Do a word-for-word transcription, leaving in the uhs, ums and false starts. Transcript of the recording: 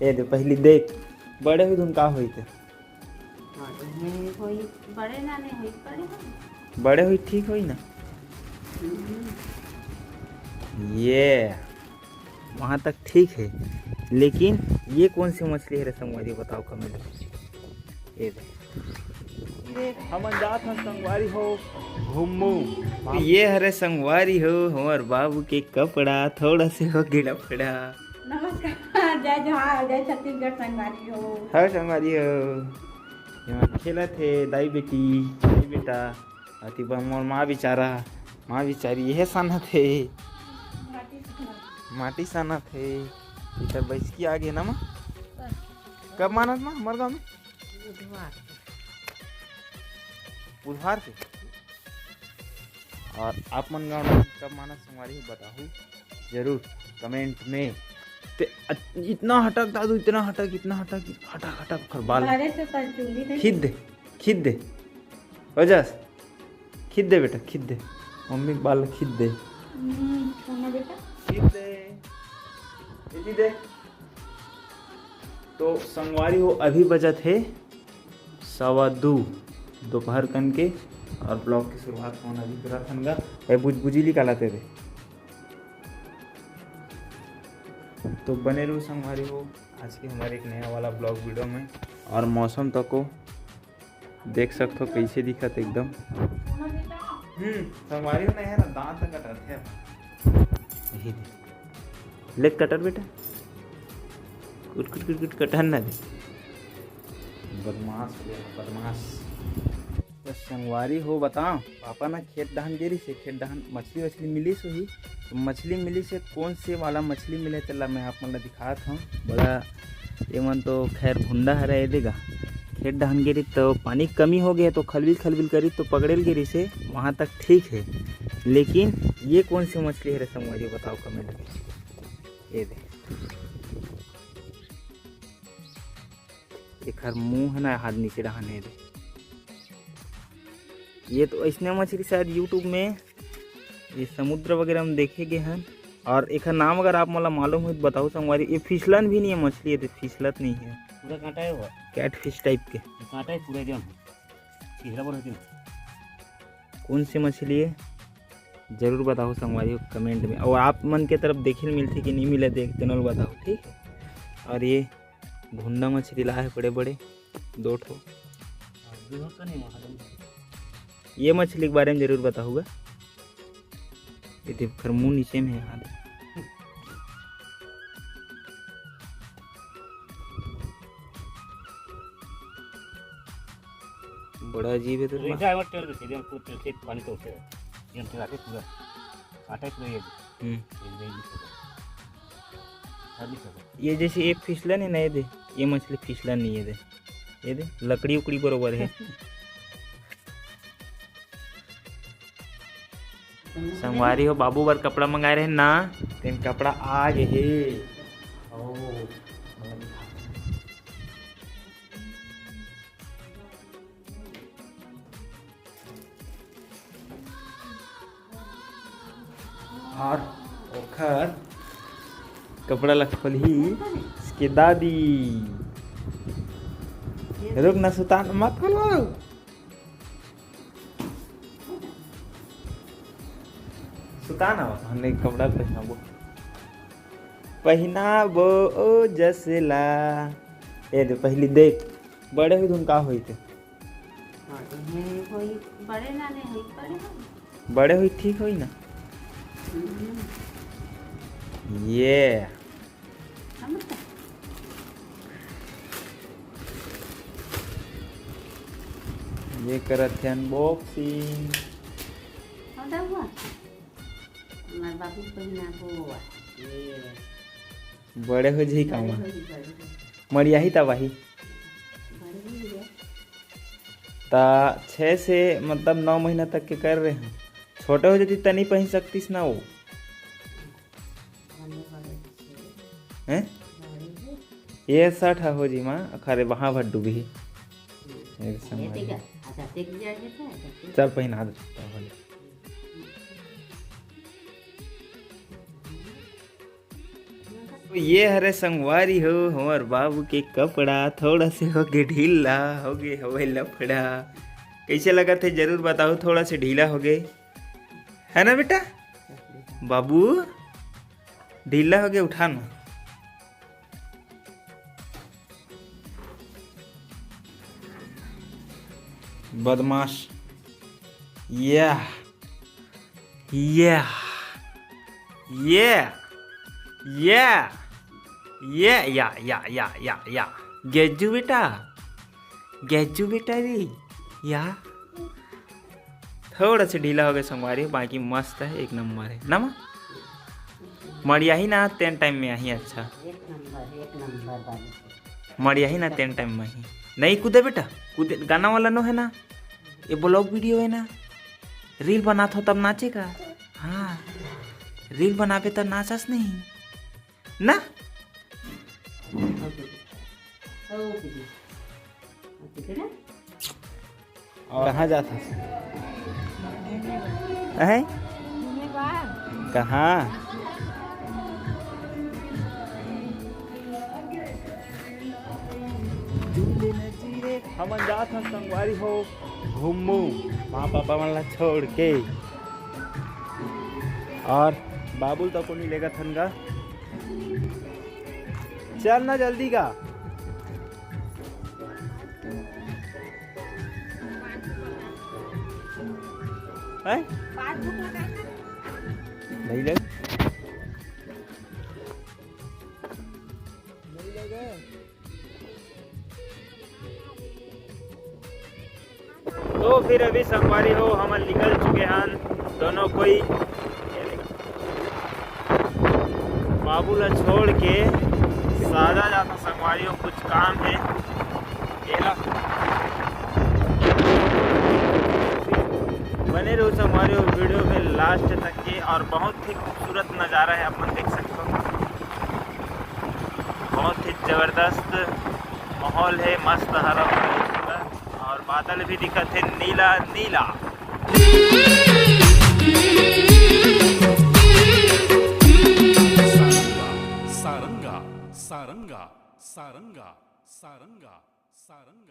ए दे, पहली देख, बड़े होई धुन का होई ते? बड़े होई, बड़े नाने होई, बड़े होई। बड़े होई, ठीक होई ना? हम्म। ये वहाँ तक ठीक है, लेकिन ये कौन सी मछली है रे संगवारी, बताओ कमेंट में। ये दे। हमन जात हन संगवारी हो घूमू। ये हरे संगवारी हो हमर बाबू के कपड़ा, थोड़ा से हो गे लफड़ा। नमस्कार, जय जोहार, जय छत्तीसगढ़ संगवारी हो। हर संगवारी हो। ये खेलत हे दाई बेटी, दाई बेटा। अति बा मोर माँ बिचारा, माँ बिचारी ये सानत हे, माटी सानत हे। इधर बैसकी आगे ना माँ। कब मानत माँ हमर गाँव में? बुधवार के। बुधवार के। और आप मन गाँव में कब मानत संगवारी हो बताहू जरूर कमेंट में। ते अत-, इतना हटक दादू, इतना हटक, इतना हटक, हटक, हटक, ओखर बाल। अरे तो कर चुंगी नहीं। खींच दे, खींच दे। ओजस, खींच दे बेटा, खींच दे। मम्मी के बाल खींच दे। हम्म, सोना बेटा। खींच दे। इति दे। तो संगवारी हो, अभी बजत हे सवा दू दोपहर कन के, और ब्लॉग की शुरुआत हमन अभी करत हन गा। ए, बुजबुजी निकालत हे रे। तो बने रहो संगवारी हो आज के हमारे एक नया वाला ब्लॉग वीडियो में। और मौसम तको देख सकथो कैसे दिखत एकदम। हम्म, संगवारी हो, नहीं है ना, दांत कटत हे। यही दे। ले कटर बेटा, कुट कुट कुट कुट कटन ना दे। बदमाश हो गया, बदमाश। तो संगवारी हो बताओ, पापा ना खेत डहन गे रहिस हे, खेत डहन मछली वछली मिलिस होही। तो मछली मिलिस हे, कौन से वाला मछली मिले तेला मैं आप मन ला दिखात हूँ। बड़ा ये मन तो खैर भुंडा हरे, ये देगा। खेत डहन गे रहिस तो पानी कमी हो गया, तो खलबिल खलबिल करी तो पकड़ेल गे रहिस हे, वहाँ तक ठीक है। लेकिन ये कौन सी मछली है रे संगवारी, बताओ कमेंट में। ये दे, एखर मुंह है ना, हाथ नीचे डहन है दे। ये तो ऐसने मछली शायद YouTube में, ये समुद्र वगैरह में देखे गए हैं। और एखर नाम अगर आप मोला मालूम हो तो बताओ संगवारी। ये फिसलन भी नहीं है मछली, ये तो फिसलत नहीं है। पूरा कांटा है वो। कैटफिश टाइप के। कांटा है पूरा एकदम। चेहरा पर होती। कौन सी मछली है जरूर बताओ संगवारी हो कमेंट में। और आप मन के तरफ देखे मिलती कि नहीं मिले, देख तेनो ल बताओ, ठीक है। और ये भुंडा मछली ला है बड़े बड़े दो ठो। ये मछली के बारे में जरूर बताहूँगा। ये देख, एकर मुंह नीचे में है यार। बड़ा अजीब है तो। रेंजा है, वो तेल देखे, एकदम पूरा तेल से पानी तो उठे। एकदम चला के पूरा, आटा ही पूरा ये। हम्म। ये, ये, ये, ये जैसे ये फिसलन है ना, ये दे, ये मछली फिसलन नहीं है, दे, ये दे, लकड़ी उकड़ी बरोबर है। संगवारी हो, बाबू बर कपड़ा मंगाए रहे ना, तेन कपड़ा आ गे हे। ओ, और ओखर कपड़ा ला खोलही इसके दादी। रुक ना सुतान, मत खोलो। सुतान, हमने कपड़ा पहनाबो, पहनाबो ओ जसला। ए दे, पहली देख, बड़े हुई धुन का होई थे। बड़े होई, बड़े नाने होई, बड़े होई। बड़े होई, ठीक होई ना। हम्म। ये। हम तो ये करत है अनबॉक्सिंग। हटा हुआ। हमारे बाबू को पहना हुआ। ये। बड़े हो जाई बड़े कामा। हो जाई, बड़े हो। मड़ियाही तबाही। बड़े हो गया। ता छः से मतलब नौ महीना तक के कर रहे हैं। छोटे हो जाती त नहीं पहन सकतीस ना वो। बड़े, बड़े। हैं? बड़े हो। ये शर्ट है हो जी माँ, अखारे वहाँ भर डूबी ही। हम्म। ये ये संभाल। ठीक है। अच्छा, देख लिया ये तो, अच्छा, ठीक। चल पहना दे। हम्म। तो ये हरे संगवारी हो, हमर बाबू के कपड़ा थोड़ा से होगे ढीला, होगे हवय लफड़ा। कैसे लगत हे, जरूर बताओ, थोड़ा से ढीला होगे, है ना बेटा? बाबू, ढीला होगे, उठा ना। बदमाश। या, या, या, या, या, या, या, या, या, या। गेज्जू बेटा, गेज्जू बेटा रे, या। थोड़ा से ढीला होगे संगवारी, बाकी मस्त है, एक नंबर है ना माँ? मड़ियाही ना तेन टाइम में आही, अच्छा। एक नंबर, एक नंबर बाबू। मड़ियाही ना तेन टाइम में आही। नहीं कूदे बेटा, कूदे, गाना वाला नो है ना, ये ब्लॉग वीडियो है ना, रील बनात हो तब नाचे का। हाँ, रील बनाबे तब नाचस नहीं ना। और कहाँ जात हस? हैं? कहाँ? हमन जात हन संगवारी हो घूमू, माँ पापा मन ला छोड़ के। और बाबुल तो कोनी लेगत हन गा। चल ना जल्दी का। हैं? नहीं ले। तो फिर अभी संगवारी हो, हमन निकल चुके हन दोनों कोई। बाबू ला छोड़ के सादा जाता संगवारी हो, कुछ काम है। एला बने रहो संगवारी हो वीडियो में लास्ट तक के, और बहुत ही खूबसूरत नज़ारा है, अपन देख सकते हो। बहुत ही जबरदस्त माहौल है, मस्त हरा भरा है पूरा, और बादल भी दिखत है नीला नीला। सारंगा, सारंगा, सारंगा, सारंगा, सारंगा।